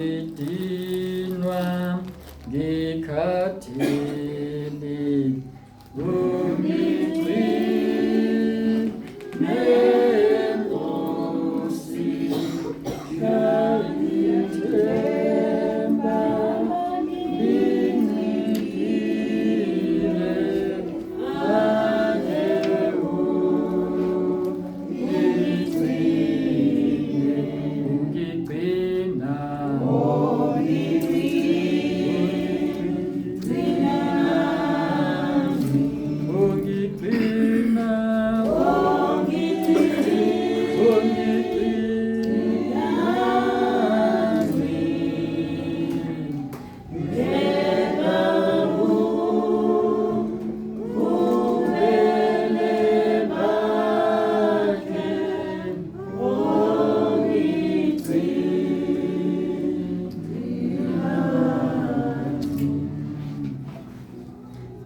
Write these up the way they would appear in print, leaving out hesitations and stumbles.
Ngidinwa ngikhathele ungigcine Nkosi ithemba lincikile ake ungigcine ungigcina ungigcina ungigcina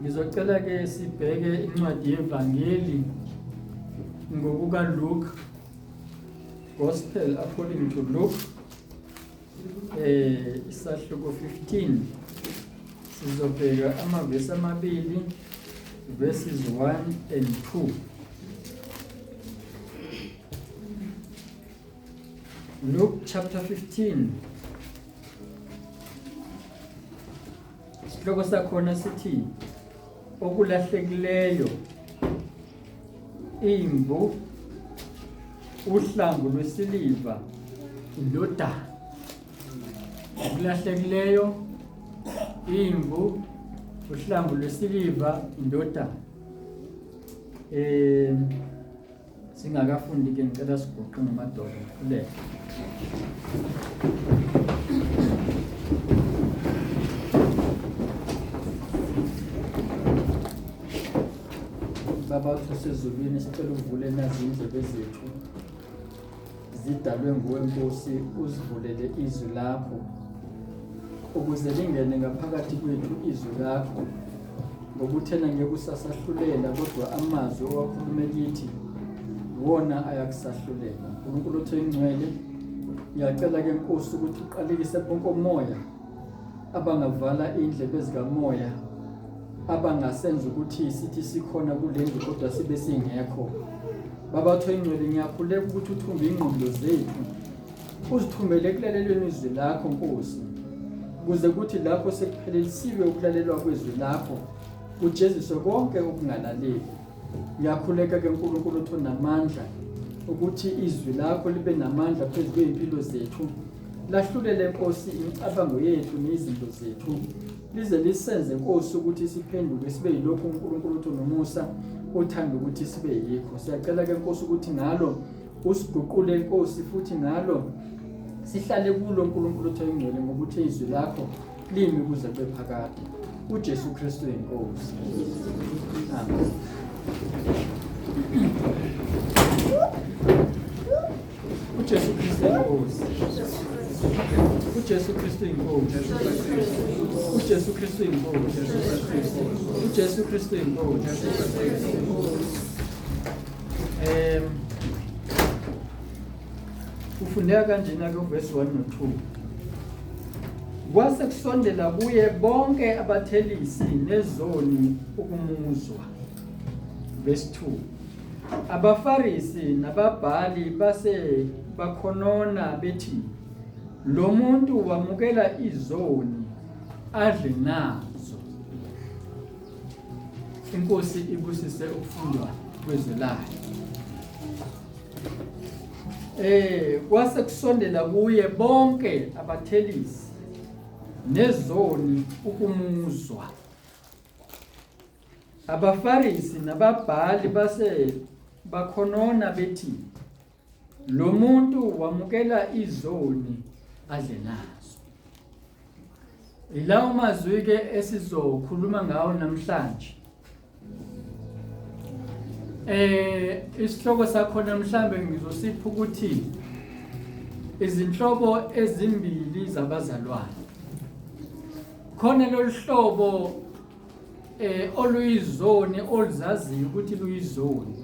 Ngizocela ke sibheke incwadi yevangeli ngokuka Luke, Gospel according to Luke, isahluko 15. Sizobheka amavesi amabili, verses 1 and 2. Luke chapter 15. Isihloko sakhona sithi okulahlekileyo, imvu, uhlamvu lwesiliva, indodana. Okulahlekileyo, imvu, uhlamvu lwesiliva, indodana. Singakafundi ke ngicela siguqe ngamadolo ngikhuleke. Baba osezulwini, sicela uvule nazi indlebe zethu zidalwe nguwe Nkosi, uzivulele izwi lakho ukuze lingene ngaphakathi kwethu izwi lakho, ngokuthena ngeke usasahlulela, kodwa amazwi owakhulume kithi wona ayakusahlulela. Nkulunkulu othe ingcwele, ngiyacela ke Nkosi ukuthi uqalekise bonke omoya abangavala indlebe zikamoya, abangasenza ukuthi sithi sikhona kule ndlu kodwa sibe singekho. Baba othe ingcwele, ngiyakhuleka ukuthi uthumbe ingqondo zethu, uzithumbele ekulalelweni izwi lakho Nkosi, kuze kuthi lapho sekuphelelisiwe ukulalelwa kwezwi lakho kujeziswe konke ukungalaleli. Ngiyakhuleka ke Nkulunkulu othi onamandla ukuthi izwi lakho libe namandla phezu kwey'mpilo zethu, lahlulele Nkosi imicabango yethu nezinto zethu, lize lisenze Nkosi ukuthi siphenduke sibe yilokhu uNkulunkulu othi onomusa othanda ukuthi sibe yikho. Siyacela ke Nkosi ukuthi ngalo usiguqule Nkosi, futhi ngalo sihlale kulo uNkulunkulu othi oyingcwele, ngokuthi izwi lakho limi kuze kube phakade. UJesu Kristu inkosi. Amen. UJesu Kristu inkosi. UJesu Kristu inkosi. UJesu Kristu inkosi. UJesu Kristu inkosi. Ufundeka kanjena ke uverse 1 no 2. Kwase kusondela kuye bonke abathelisi nezoni ukumuzwa. Verse 2. AbaFarisi nababhali base bakhonona bethi, lo muntu wamukela izoni adle nazo. Inkosi ibusise ukufundwa kwezwi layo. Kwase kusondela kuye bonke abathelisi nezoni ukumuzwa. AbaFarisi nababhali base bakhonona bethi, lo muntu wamukela izoni adle nazo. Ilawo mazwi ke esizokhuluma ngawo namhlanje. Isihloko sakhona mhlambe ngizosipha ukuthi izinhlobo ezimbili zabazalwane. Khona lolu hlobo oluyizoni oluzaziyo ukuthi luyizoni,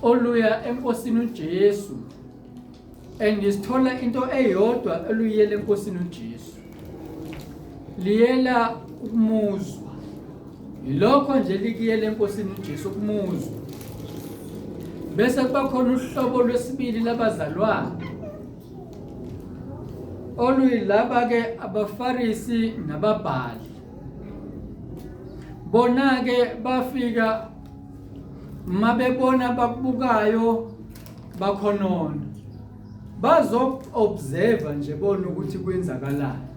oluya eNkosini uJesu And sithola into eyodwa eluyela eNkosini uJesu. Liyela ukumuzwa. Yilokho nje likuyela eNkosini uJesu ukumuzwa. Bese kuba khona uhlobo lwesibili labazalwane. Oluyilaba ke abaFarisi nababhali. Bona ke bafika mabebona bakubukayo bakhonona bazo-observe nje bona ukuthi kwenzakalani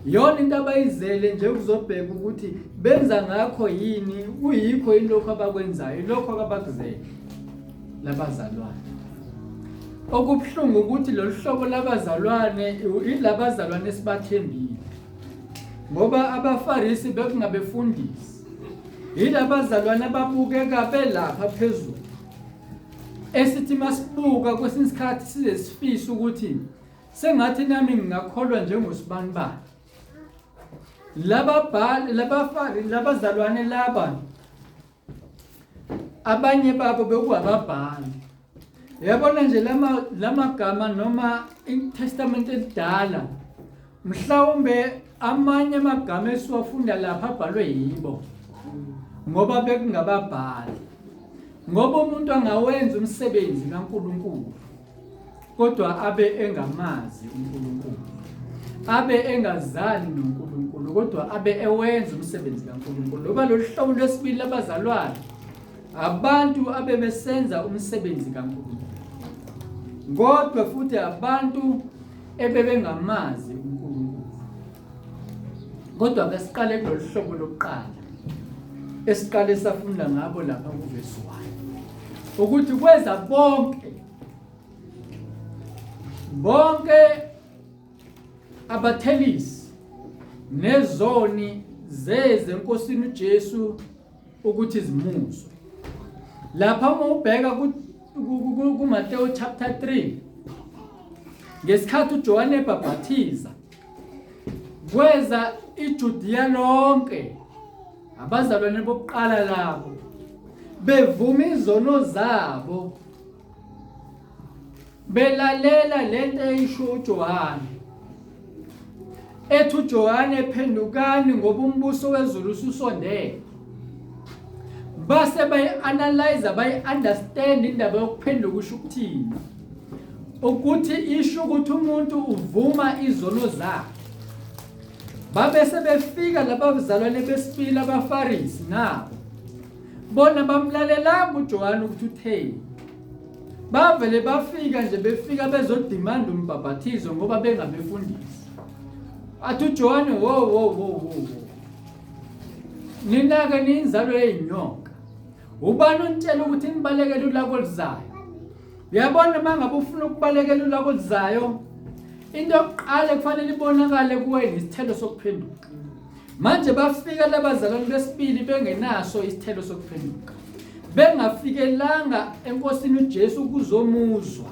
yona into abayizele nje ukuzobheka ukuthi benza ngakho yini kuyikho yini lokho abakwenzayo ilokho abakuzele labazalwane okubuhlungu ukuthi lolu hlobo labazalwane ilabazalwane esibathembile ngoba abafarisi bekungabefundisi yilabazalwane ababukeka belapha phezulu esithi masibuka kwesinye isikhathi size sifise ukuthi sengathi nami ngingakholwa njengosibanibani lababhali labafari labazalwane laba abanye babo bekuwababhali yabona nje lama lamagama noma iTestament elidala mhlawumbe amanye amagama esiwafunda lapha abhalwe yibo ngoba bekungababhali ngoba umuntu angawenza umsebenzi kaNkuluNkulu kodwa abe engamazi uNkulunkulu abe engazani noNkulunkulu kodwa abe ewenza umsebenzi kaNkulunkulu loba lolu hlobo lwesibili labazalwane abantu abebesenza umsebenzi kaNkulunkulu kodwa futhi abantu ebebengamazi uNkulunkulu kodwa ke siqale kulolu hlobo lokuqala esiqale safunda ngabo lapha kuvesi 1 ukuthi kweza bonke bonke abathelisi nezoni zeze enkosini uJesu ukuthi zimuzwe lapha uma ubheka kuMateyu chapter 3 ngesikhathi uJohane ebhabhathiza kweza iJudiya lonke abazalwane bokuqala labo bevuma izono zabo belalela lento eyisho uJohane ethi uJohane phendukani ngoba umbuso wezulu ususondele base bayi-analyze bayi-understand indaba yokuphenduka usho ukuthini ukuthi isho ukuthi umuntu uvuma izono zakhe babe sebefika labazalwane besibili abafarisi nabo bona bamlalelanga uJohane ukuthi utheni bavele bafika nje befika bezodimanda umbhabhathizo ngoba bengabefundisi athi uJohane wo wo wo wo ninake niyinzalo yeyinyoka ubani onitshela ukuthi nibalekele ulaka oluzayo uyabona uma ngabe ufuna ukubalekela ulaka oluzayo into yokuqala kufanele ibonakale kuwena isithelo sokuphenduka manje bafika labazalwane besibili bengenaso isithelo sokuphenduka bengafikelanga enkosini uJesu ukuzomuzwa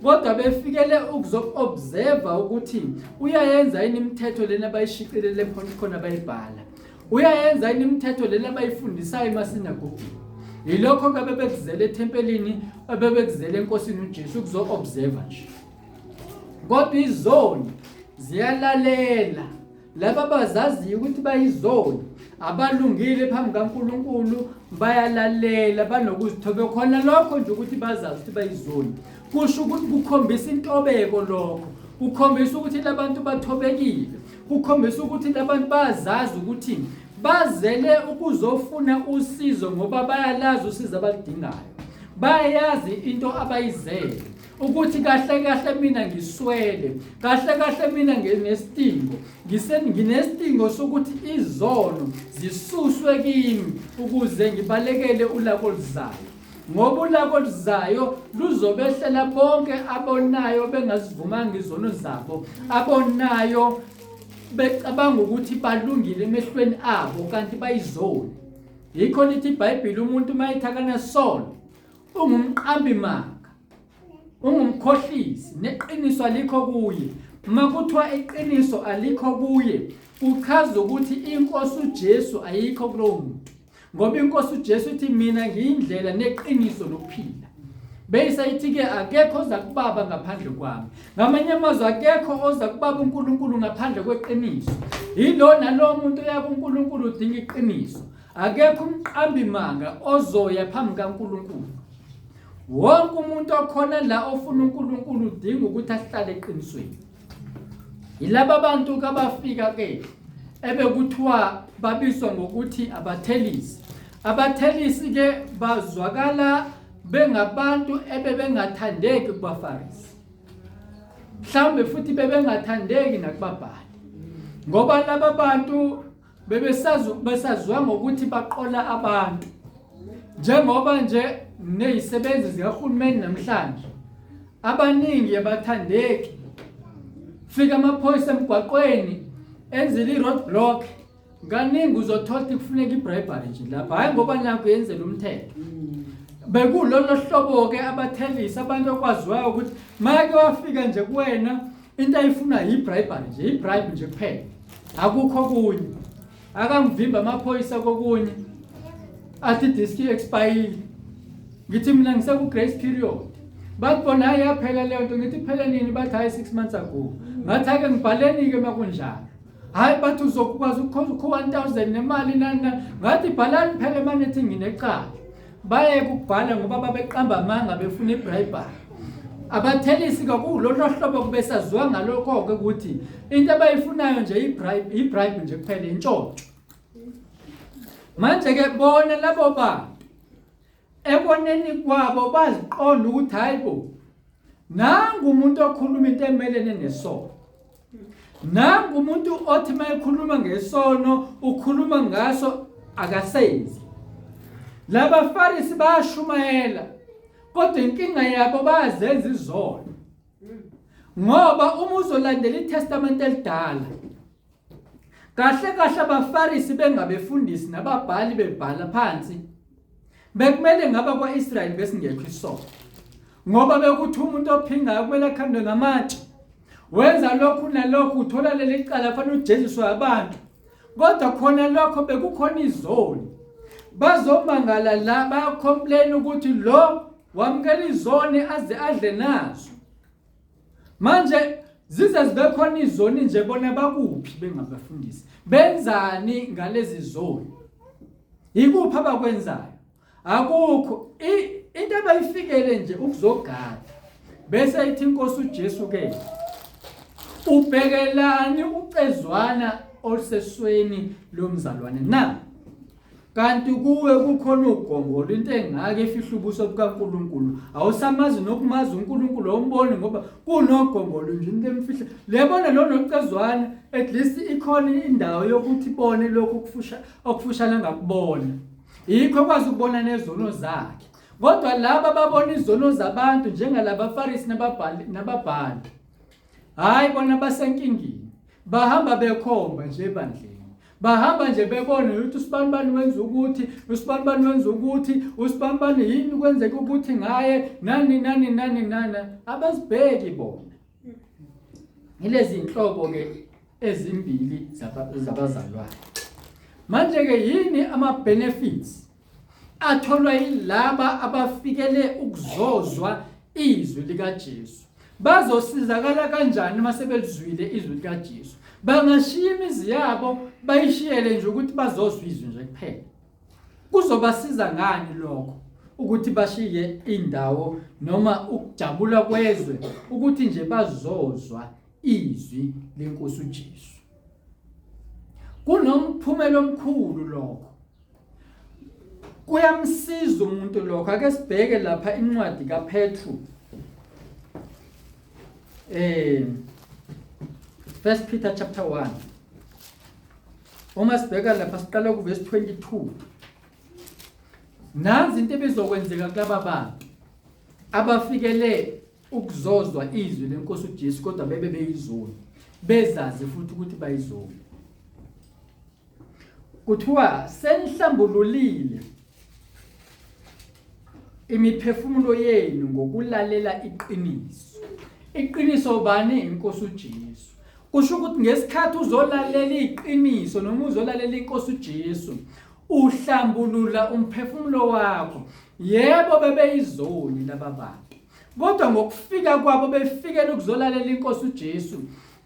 kodwa befikele ukuzo-observa ukuthi uyayenza yini imithetho lena abayishicilele khona bayibhala uyayenza yini imithetho lena abayifundisayo emasinagogini yilokho ke bebekuzele ethempelini ebebekuzele enkosini uJesu ukuzo-observa nje kodwa izoni ziyalalela Laba abazaziyo ukuthi bayizoni abalungile phambi kaNkulunkulu bayalalela banokuzithoba khona lokho nje ukuthi bazazi ukuthi bayizoni kusho ukuthi kukhombisa intobeko lokho kukhombisa ukuthi labantu bathobekile kukhombisa ukuthi labantu bayazazi ukuthi bazele ukuzofuna usizo ngoba bayalazi usizo abaludingayo bayayazi into abayizele ukuthi kahle kahle mina ngiswele kahle kahle mina nginesidingo nginesidingo sokuthi izono zisuswe kimi ukuze ngibalekele ulaka oluzayo ngoba ulaka oluzayo luzobehlela bonke abonayo bengazivumanga izono zabo abonayo becabanga ukuthi balungile emehlweni abo kanti bayizoni yikho lithi iBhayibheli umuntu uma ethi akanasono ungumqambi manga ungumkhohlisi neqiniso alikho kuye uma kuthiwa iqiniso alikho kuye kuchaza ukuthi inkosi uJesu ayikho kulowo muntu ngoba inkosi uJesu ithi mina ngiyindlela neqiniso nokuphila Bese ithi-ke akekho oza kubaba ngaphandle kwami. Ngamanye amazwi akekho oza kubaba uNkulunkulu ngaphandle kweqiniso. Yilo nalowo muntu oya kuNkulunkulu udinga iqiniso. Akekho umqambi manga ozoya phambi kaNkulunkulu. Wonke umuntu okhona la ofuna uNkulunkulu udinga ukuthi ahlale eqinisweni. Yilaba bantu kabafika ke ebekuthiwa babizwa ngokuthi abathelisi. Abathelisi ke bazwakala bengabantu ebebengathandeki kubaFarisi. Mhlawumbe futhi bebengathandeki nakubabhali. Ngoba laba bantu bebesazi besaziwa ngokuthi baqola abantu. Njengoba nje nezisebenzi zikahulumeni namhlanje abaningi abathandeki. Fika amaphoyisa emgwaqweni enzile i-road block kaningi uzothola ukuthi kufuneka i-bribery nje lapha hhayi ngoba nakho yenzela umthetho bekulolo hlobo-ke abathelisi abantu okwaziwayo ukuthi make wafika nje kuwena into ayifuna yi-bribery nje i-bribe nje kuphela akukho okunye akangivimba amaphoyisa kokunye athi idiski expire ngithi mina ngiseku-grace period bathi bona hayi yaphela leyo nto ngithi iphele nini bathi hhayi 6 months ago ngathi ake ngibhaleni-ke uma kunjalo Hayi bathi uzokwazi ukukhokha 1000 nemali nani nani. Ngathi bhalani phela manje ethi nginecala. Baye ukubhala ngoba babeqamba amanga befuna ibribery. Abathelisi kwakulolu hlobo kubesaziwa ngalokho ke ukuthi into abayifunayo nje ibribe ibribe nje kuphela intshontsho. Manje ke bona labo bantu Ekoneni kwabo baziqonda ukuthi hayibo nangu umuntu okhuluma into emelene nesono. Nangu umuntu othi mayekhuluma ngesono ukhuluma ngaso akasenzi. Labafarisi bayashumayela kodwa inkinga yabo bayazenza izono. Ngoba uma uzolandela iTestament elidala Kahle kahle abaFarisi bengabefundisi nababhali bebhala phansi. Bekumele ngaba kwa-Israyeli besingekho isono. Ngoba bekuthi umuntu ophingayo kumele akhandwe ngamatshe. Wenza lokhu nalokhu uthola leli cala fanele ujeziswe abantu. Kodwa khona lokho bekukhona izoni. Bazomangala la bayacomplain ukuthi lo wamukela izoni aze adle nazo. Manje zize zibe khona izoni nje bona bakuphi bengabafundisi? Benzani ngalezi zoni? Yikuphi abakwenzayo? Akukho into abayifikele nje ukuzogada. Bese ithi inkosi uJesu ke ubhekelani ucezwana olusesweni lomzalwane na? Kanti kuwe kukhona ugongolo into engaka efihla ubuso bukaNkulunkulu. Awusamazi nokumazi uNkulunkulu awumboni ngoba kunogongolo nje into emfihla. Leyabona lo nocezwana at least ikhona indawo yokuthi ibone lokhu okufusha okufushane ngakubona. Yikho kwazi ukubona nezono zakhe. Kodwa laba babona izono zabantu njengalabaFarisi nababhali nababhali. Hayi bona basenkingini. Bahamba bekhomba nje ebandleni. Bahamba nje bebona ukuthi usibanibani wenza ukuthi, usibanibani wenza ukuthi, usibanibani yini kwenzeka ukuthi ngaye nani nani nani nana abazibheki bona. Yilezi inhlobo ke ezimbili zabazalwane. Manje ke yini ama benefits atholwa yilaba abafikele ukuzozwa izwi likaJesu? Bazosizakala kanjani uma sebelizwile izwi likaJesu? Bangashiya imizi yabo bayishiyele nje ukuthi bazozwa izwi nje kuphela. Kuzobasiza ngani lokho ukuthi bashiye indawo noma ukujabula kwezwe ukuthi nje bazozwa izwi lenkosi uJesu? Kunomphumela omkhulu lokho. Kuyamsiza umuntu lokho. Ake sibheke lapha incwadi kaPetru. First Peter chapter 1. Uma sibheka lapha siqala kuverse 22. Nanzi into ebizokwenzeka kulaba bantu abafikele ukuzozwa izwi lenkosi uJesu kodwa bebe beyizoni bezazi futhi ukuthi bayizoni. Kuthiwa senihlambululile imiphefumulo yenu ngokulalela iqiniso. Iqiniso bani? Inkosi uJesu. Kusho ukuthi ngesikhathi uzolalela iqiniso noma uzolalela inkosi uJesu, Uhlambulula umphefumulo wakho. Yebo bebeyizoni laba bantu. Kodwa ngokufika kwabo befikela ukuzolalela inkosi uJesu,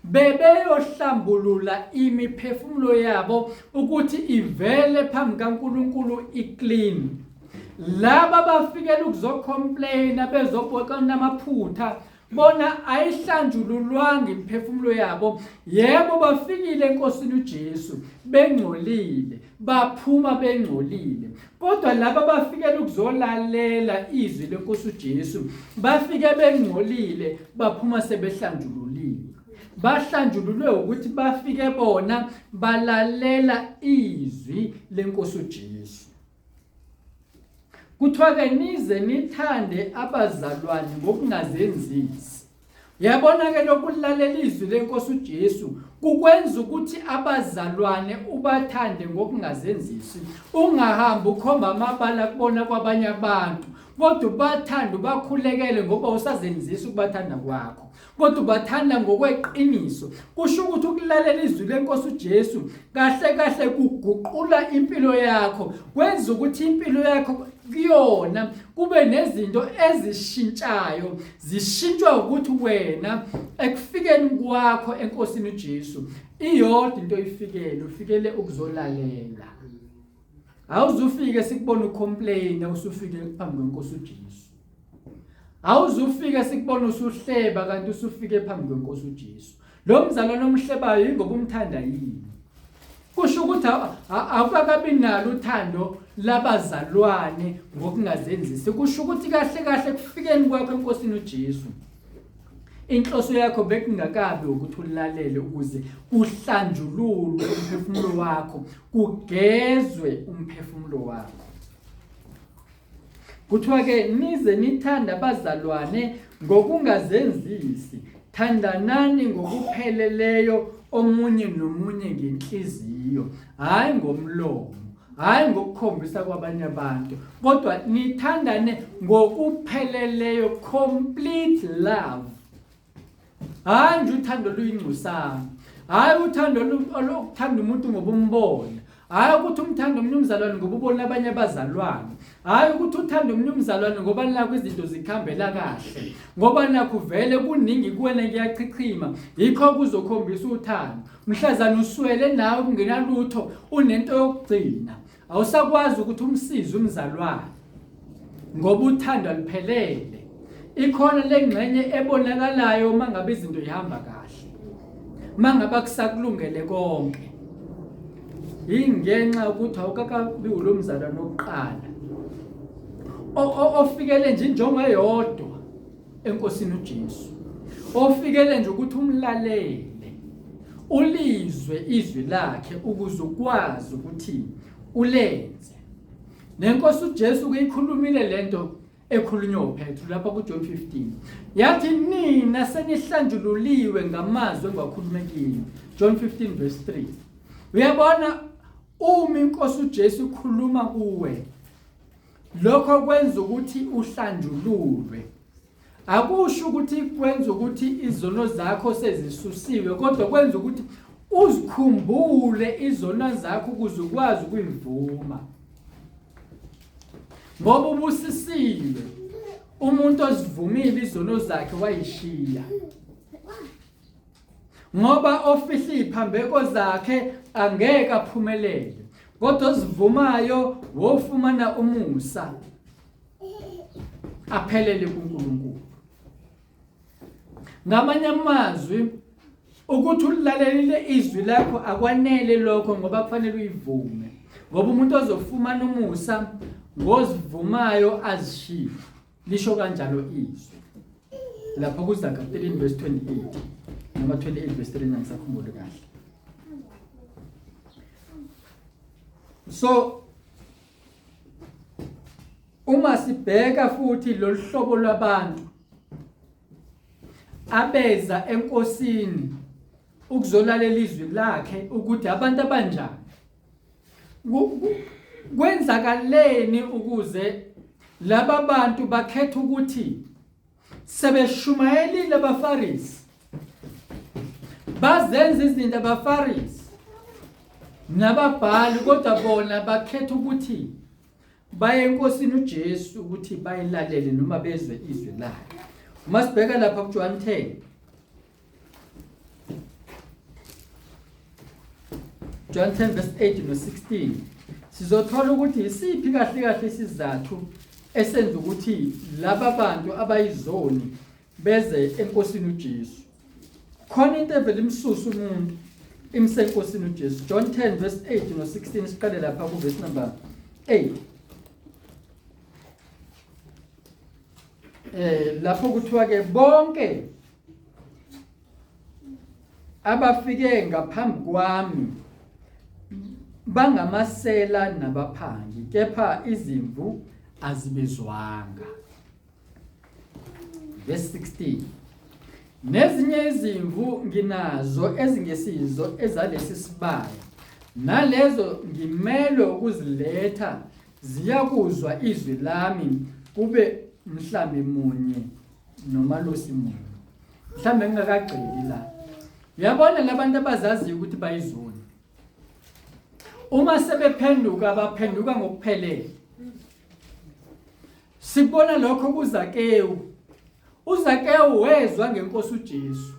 bebeyohlambulula imiphefumulo yabo ukuthi ivele phambi kaNkulunkulu iclean. Laba bafikela ukuzocomplaina bezobhoxa amaphutha bona ayihlanjululwanga imiphefumulo yabo. Yebo bafikile enkosini uJesu bengcolile, baphuma bengcolile. Kodwa laba bafikela ukuzolalela izwi lenkosi uJesu, bafike bengcolile, baphuma sebehlanjululiwe. Bahlanjululwe ukuthi bafike bona balalela izwi lenkosi uJesu. Kuthiwa ke nize nithande abazalwane ngokungazenzisi. Uyabona ke lokulalela izwi lenkosi uJesu kukwenza ukuthi abazalwane ubathande ngokungazenzisi. Ungahambi ukhomba amabala kubona kwabanye abantu, kodwa ubathande ubakhulekele ngoba usazenzisa ukubathanda kwakho. Kodwa ubathanda ngokweqiniso. Kusho ukuthi ukulalela izwi lenkosi uJesu kahle kahle kuguqula impilo yakho, kwenza ukuthi impilo yakho kuyona kube nezinto ezishintshayo, zishintshwa ukuthi wena ekufikeni kwakho enkosini uJesu iyodwa into oyifikele, ufikele ukuzolalela. Awuzufike sikubona ucomplain usufike phambi kwenkosi uJesu. Awuzufike sikubona usuhleba kanti usufike phambi kwenkosi uJesu. Lo mzalwane omhlebayo yingoba umthanda yini? Kusho ukuthi awukakabi nalo uthando labazalwane ngokungazenzisi. Kusho ukuthi kahle kahle kufikeni kwakho enkosini uJesu inhloso yakho bekungakabi ukuthi ulalele ukuze kuhlanjululwe umphefumulo wakho, kugezwe umphefumulo wakho. Kuthiwa ke nize nithande abazalwane ngokungazenzisi, thandanani ngokupheleleyo omunye nomunye ngenhliziyo, hhayi ngomlomo, hhayi ngokukhombisa kwabanye abantu, kodwa nithandane ngokupheleleyo, complete love. Hhayi nje uthando oluyingcosana, hhayi uthando olukuthanda umuntu ngoba umbona, hhayi ukuthi umthanda omunye umzalwane ngoba ubona abanye abazalwane, hhayi ukuthi uthanda omunye umzalwane ngoba nakho izinto zikhambela kahle, ngoba nakho vele kuningi kuwena kuyachichima, yikho kuzokhombisa uthando. Mhlazane uswele nawe kungenalutho unento yokugcina, Awusakwazi ukuthi umsize umzalwane ngoba uthando aluphelele. Ikhona lengxenye ebonakalayo uma ngabe izinto ihamba kahle. Uma ngabe kusakulungele konke. Ingenxa ukuthi awukakabi lo mzalwane wokuqala. Ofikele nje injongo eyodwa enkosini uJesu. Ofikele nje ukuthi umlalele. Ulizwe izwi lakhe ukuze ukwazi ukuthi ulenze. Nenkosi uJesu kuyikhulumile lento ekhulunywa uPetru lapha kuJohn 15. Yathi nina senihlanjululiwe ngamazwi engiwakhulume kini. John 15 verse 3. Uyabona uma inkosi uJesu ikhuluma kuwe lokho kwenza ukuthi uhlanjululwe. Akusho ukuthi kwenza ukuthi izono zakho sezisusiwe kodwa kwenza ukuthi uzikhumbule izono zakho ukuze ukwazi ukuyivuma. Ngoba ubusisiwe umuntu ozivumile izono zakhe wayishiya. Ngoba ofihla iziphambeko zakhe angeke aphumelele, kodwa ozivumayo wofumana umusa aphelele kuNkulunkulu. Ngamanye amazwi ukuthi ulalelile izwi lakho akwanele lokho ngoba kufanele uyivume, ngoba umuntu ozofumana umusa ngozivumayo azishiye. Lisho kanjalo izwi lapho kuZaga 13 verse 28 noma 28 verse 3 angisakhumbuli kahle. So uma sibheka futhi lolu hlobo lwabantu abeza enkosini ukuzolalela izwi lakhe ukuthi abantu abanjani kwenzakaleni ukuze laba bantu bakhetha ukuthi sebeshumayelile abaFarisi bazenza izinto abaFarisi. Nababhali kodwa bona bakhetha ukuthi baye enkosini uJesu ukuthi bayilalele noma bezwe izwi layo. Uma sibheka lapha kuJohn 10 John 10 verse 8 no 16 sizothola ukuthi isiphi kahle kahle isizathu esenza ukuthi laba bantu abayizoni beze enkosini uJesu. Khona into evela imsusa umuntu imse enkosini uJesu. John 10 verse 8 no 16 siqale lapha ku verse number 8. Eh lapho kuthiwa ke bonke abafike ngaphambi kwami bangamasela nabaphangi kepha izimvu azibezwanga. Verse 16 Nezinye izimvu nginazo ezingesizo ezalesi sibaya nalezo ngimelwe ukuziletha ziyakuzwa izwi lami kube mhlambi munye nomalusi munye mhlambe ngingakagxili la uyabona labantu abazaziyo ukuthi bayizoni uma sebephenduka baphenduka ngokuphelele Sikubona lokho kuZakewu. UZakewu wezwa ngenkosi uJesu.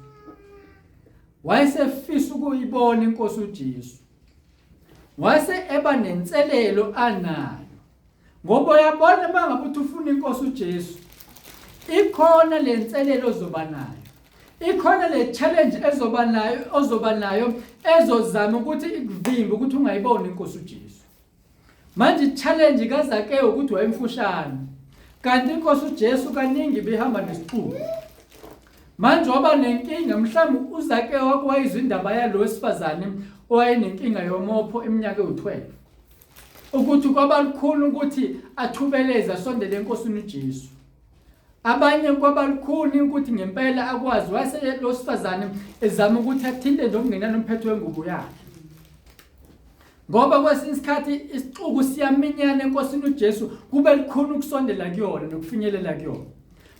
Wayesefisa ukuyibona inkosi uJesu. Wase eba nenselelo anayo. Ngoba uyabona uma ngabe uthi ufuna inkosi uJesu, ikhona le nselelo ozoba nayo. Ikhona le challenge ezoba nayo ozoba nayo ezozama ukuthi ikuvimbe ukuthi ungayiboni inkosi uJesu. Manje i-challenge kaZakewu ukuthi wayemfushane. Kanti inkosi uJesu kaningi ibihamba nesixuku. Manje waba nenkinga mhlawumbe uZakewu wakwayizwa indaba yalo wesifazane owayenenkinga yomopho iminyaka ewu-12. Ukuthi kwaba lukhuni ukuthi athubeleze asondele enkosini uJesu. Abanye kwabalukhuni ukuthi ngempela akwazi wase lo sifazane ezama ukuthi athinte nje okungenani umphetho wengubo yakhe. Ngoba kwesinye isikhathi isixuku siyaminyana enkosini uJesu kube lukhuni ukusondela kuyona nokufinyelela kuyona.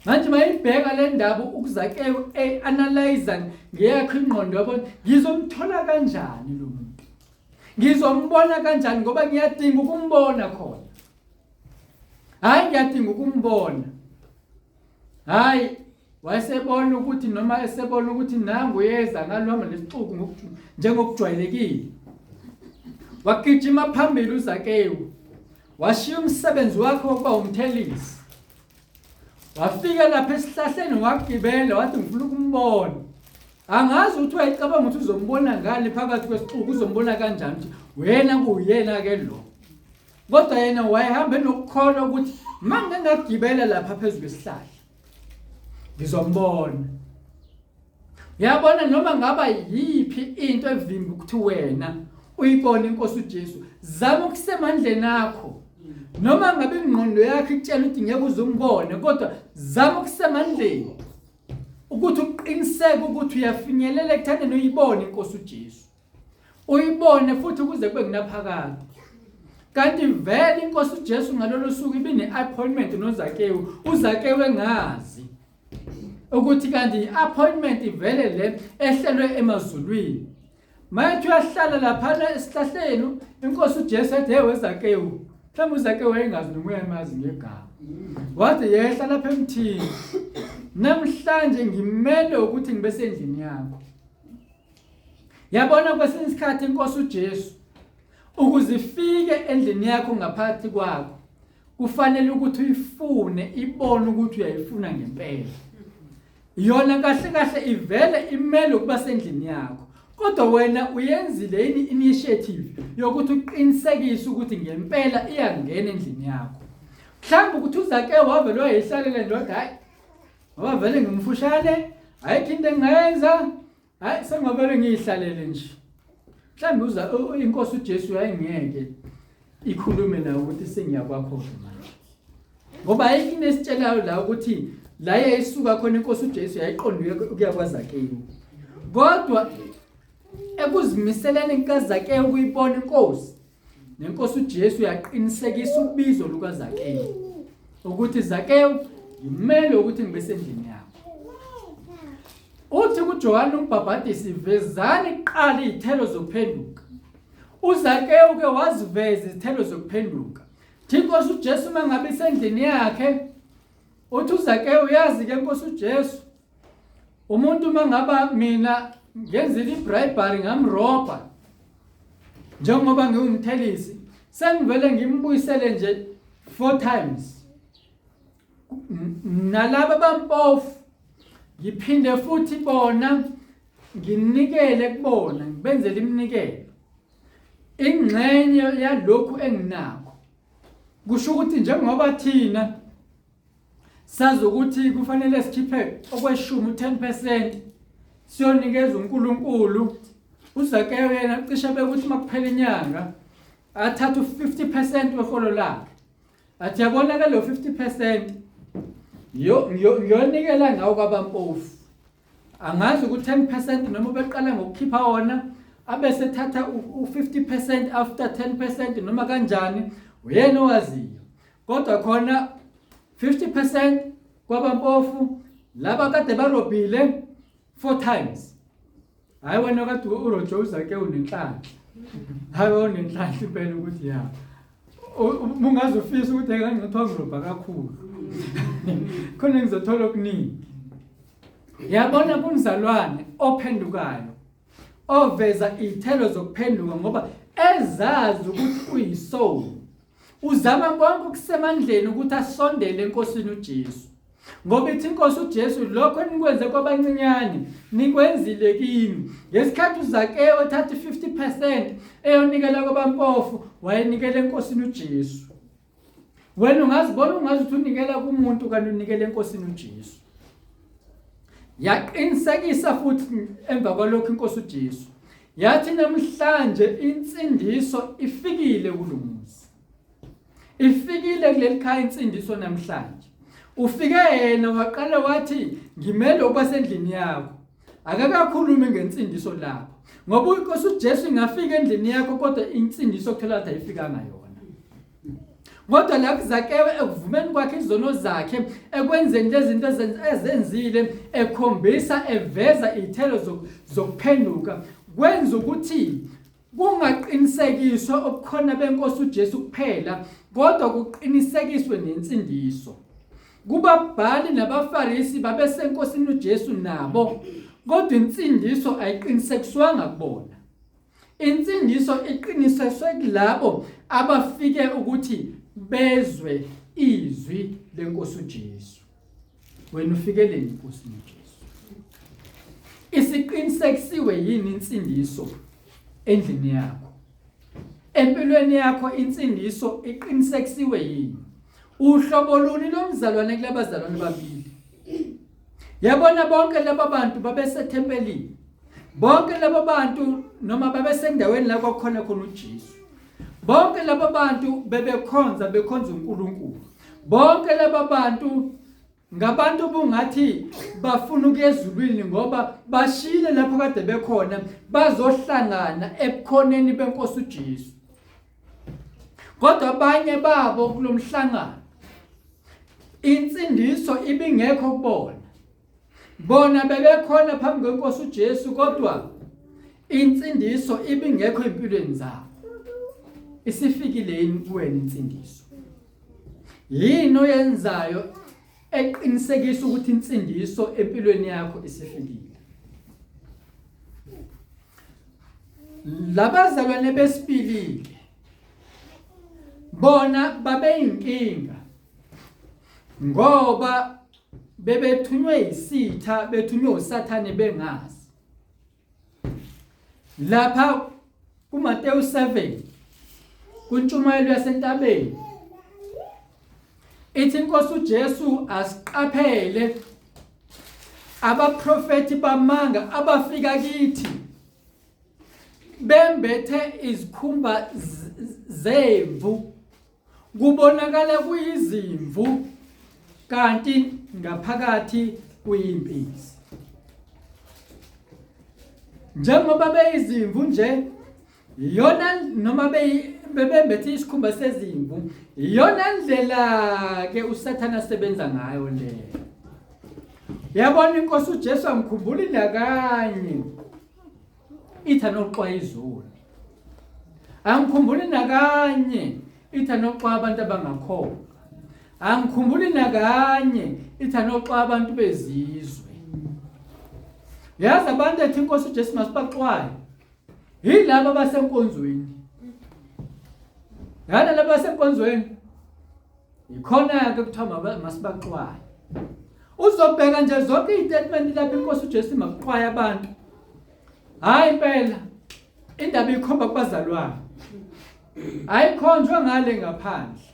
Manje mayibheka le ndaba ukuZakewu e-analyze ngeyakho ingqondo yabona ngizomthola kanjani lo muntu. Ngizombona kanjani ngoba ngiyadinga ukumbona khona. Hayi ngiyadinga ukumbona. Hayi wayesebona ukuthi noma esebona ukuthi nangu uyeza ngaluhamba nesixuku njengokujwayelekile. Wagijima phambili uZakewu. Washiya umsebenzi wakhe wokuba umthelisi. Wafika lapha esihlahleni wagibela wathi ngifuna ukumbona. Angazi ukuthi wayecabanga ukuthi uzombona ngani phakathi kwesixuku uzombona kanjani ukuthi wena kuwuyena ke lo. Kodwa yena wayehambe nokukholwa ukuthi mangingagibela lapha phezu kwesihlahla ngizombona. Uyabona noma ngaba yiphi into evimba ukuthi wena uyibone inkosi uJesu, zama okusemandleni akho. Noma ngabe ingqondo yakho ikutshela ukuthi ngeke uze umbone, kodwa zama okusemandleni ukuthi uqiniseke ukuthi uyafinyelela ekuthandeni uyibone inkosi uJesu. Uyibone futhi kuze kube kunaphakade. Kanti vele inkosi uJesu ngalolu suku ibine-appointment noZakewu, uZakewu engazi ukuthi kanti i-appointment vele le ehlelwe emazulwini. Mayethi uyahlala laphana esihlahleni, inkosi uJesu ethi hey weZakewu, mhlawumbe uZakewu wayengazi noma uyamazi ngegama. Wathi yehla lapha emthini. Namhlanje ngimele ukuthi ngibe sendlini yakho. Yabona kwesinye isikhathi inkosi uJesu ukuze ifike endlini yakho ngaphakathi kwakho kufanele ukuthi uyifune ibone ukuthi uyayifuna ngempela. Yona kahle kahle ivele imele ukuba sendlini yakho. Kodwa wena uyenzile yini initiative yokuthi uqinisekise ukuthi ngempela iyangena endlini yakho. Mhlawumbe ukuthi uZake wavele wayihlalela ndoda hayi ngoba vele ngimfushane ayikho into engingayenza hayi sengavele ngiyihlalele nje. Mhlawumbe uza inkosi uJesu yayingeke ikhulume nawe ukuthi sengiyakwakho manje. Ngoba ayikho into esitshelayo la ukuthi la yayisuka khona inkosi uJesu yayiqonde ukuya kwaZakewu. Kodwa ekuzimiseleni kukaZakewu ukuyibona inkosi nenkosi uJesu yaqinisekisa ubizo lukaZakewu ukuthi Zakewu ngimele ukuthi ngibe sendlini yakho. Uthi kuJohane umbhabhadisi vezani kuqala izithelo zokuphenduka. UZakewu ke waziveza izithelo zokuphenduka. Thi inkosi uJesu uma ngabe isendlini yakhe uthi uZakewu uyazi ke inkosi uJesu umuntu uma ngaba mina ngenzile ibribery ngamrobha njengoba ngiwumthelisi sengivele ngimbuyisele nje four times nalaba bampofu ngiphinde futhi bona nginikele kubona ngibenzele iminikelo ingxenye yalokhu enginakho kusho ukuthi njengoba thina sazi ukuthi kufanele sikhiphe okweshumi u-10% siyonikeza uNkulunkulu uZakeyo yena cishe bekuthi makuphela inyanga athatha u-50% weholo lakhe athi yabona ke lo 50% ngiyonikela ngawo kwabampofu angazi ukuthi 10% noma ubeqala ngokukhipha wona abese thatha u-50% after 10% noma kanjani uyena owaziyo kodwa khona 50% kwabampofu laba kade barobhile four times hayi wena kade urojo uzake unenhlanhla hayi unenhlanhla impela ukuthi ya ungaze ufise ukuthi engangithiwa ngirobha kakhulu khona ngizothola okuningi yabona kumzalwane ophendukayo oveza iy'thelo zokuphenduka ngoba ezazi ukuthi uyisoni uzama konke okusemandleni ukuthi asondele enkosini uJesu ngoba ithi inkosi uJesu lokho enikwenze kwabancinyane nikwenzile kimi ngesikhathi uZakewu ethatha i-50% eyonikela kwabampofu wayenikela enkosini uJesu wena ungazibona ungazi ukuthi unikela kumuntu kanti unikela enkosini uJesu yaqinisekisa futhi emva kwalokho inkosi uJesu yathi namhlanje insindiso ifikile kulomuzi ifikile kuleli khaya insindiso namhlanje ufike yena waqala wathi ngimele ukuba sendlini yakho akakakhulumi ngensindiso lapho ngoba inkosi uJesu ingafika endlini yakho kodwa insindiso kuthola ukuthi ayifikanga yona kodwa la kuZakewu ekuvumeni kwakhe izono zakhe ekwenzeni lezi zinto ezenzile ekhombisa eveza iy'thelo zokuphenduka kwenza ukuthi kungaqinisekiswa ubukhona benkosi uJesu kuphela kodwa kuqinisekiswe nensindiso kubabhali nabafarisi babesenkosini uJesu nabo kodwa insindiso ayiqinisekiswanga kubona Insindiso iqiniseswe kulabo abafike ukuthi bezwe izwi lenkosi uJesu. Wena ufikeleni inkosi uJesu? Isiqinisekisiwe yini insindiso endlini yakho? Empilweni yakho insindiso iqinisekisiwe yini? Uhlobo luni lomzalwane kulabazalwane babili? Yabona bonke laba bantu babesethempelini. Bonke laba bantu noma babesendaweni la kwakukhona khona uJesu. Bonke laba bantu bebekhonza bekhonza uNkulunkulu. Bonke laba bantu ngabantu obungathi bafuna ukuya ezulwini ngoba bashile lapho kade bekhona bazohlangana ebukhoneni benkosi uJesu. Kodwa abanye babo kulomhlangano insindiso ibingekho kubona. Bona bebekhona phambi kwenkosi uJesu kodwa insindiso ibingekho empilweni zabo. Isifikile yini kuwena insindiso? Yini oyenzayo eqinisekisa ukuthi insindiso empilweni yakho isifikile? Labazalwane besibili bona babeyinkinga ngoba bebethunywe yisitha bethunywe uSathane bengazi lapha kuMateyu 7 kuntshumayelo yasentabeni ithi inkosi uJesu asiqaphele abaprofeti bamanga abafika kithi bembethe izikhumba zemvu Kubonakala kuyizimvu kanti ngaphakathi kuyimpisi. Njengoba beyizimvu nje iyona noma bebembethe isikhumba sezimvu iyona ndlela ke uSathane asebenza ngayo leyo. Yabona inkosi uJesu angikhumbuli nakanye. Ithi anoxwaya izulu. Angikhumbuli nakanye ithi anoxwaya abantu abangakholwa. Angikhumbuli nakanye ithi anoxwaya abantu bezizwe. Yazi abantu ethi inkosi uJesu masibaxwaye. Yilabo abasenkonzweni. Yana laba basenkonzweni. Yikhona-ke kuthiwa masibaxwaye. Uzobheka nje zonke iy'tatimenti lapho inkosi uJesu imakuxwaya abantu. Hhayi impela indaba ikhomba kubazalwane. Ayikhonjwa ngale ngaphandle.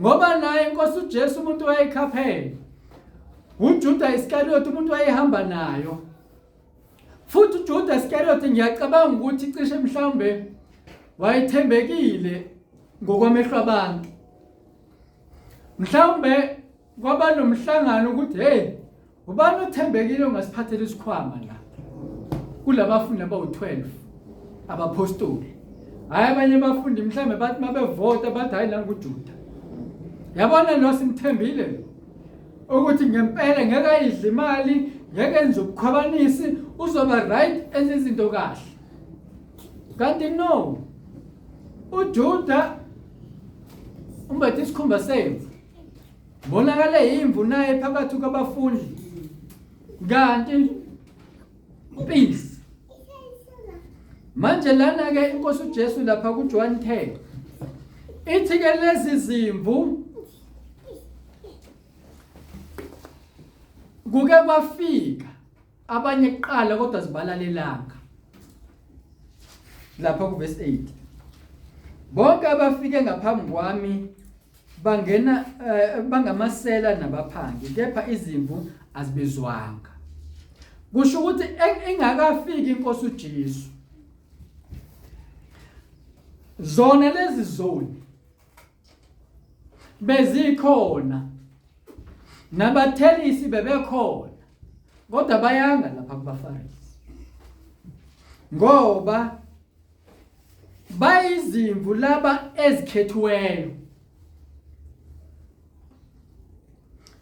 Ngoba naye inkosi uJesu umuntu wayekhaphele. UJuda Iskariyoti umuntu wayehamba nayo. Futhi uJuda Iskariyoti ngiyacabanga ukuthi cishe mhlawumbe wayethembekile ngokwamehlo abantu. Mhlawumbe kwaba nomhlangano ukuthi hey ubani othembekile ongasiphathela isikhwama la kulabafundi abawu-12 abaphostoli hhayi abanye abafundi mhlawumbe bathi mabevota bathi hhayi nangujuda yabona lo simthembile lo ukuthi ngempela ngeke ayidle imali ngeke enze ubukhwabanisi uzoba right enze izinto kahle kanti no uJuda umbethe isikhumba semvu bonakale imvu naye phakathi kwabafundi kanti peace manje lana ke inkosi uJesu lapha kuJohn 10 ithi ke lezi zimvu kuke kwafika abanye kuqala kodwa zibalalelanga lapha kuverse 8 bonke abafike ngaphambi kwami bangena eh, bangamasela nabaphangi kepha izimvu azibizwanga kusho ukuthi engakafiki inkosi uJesu zona lezi zoni bezikhona nabathelisi bebekhona kodwa bayanga lapha kubafarisi ngoba bayizimvu laba ezikhethiweyo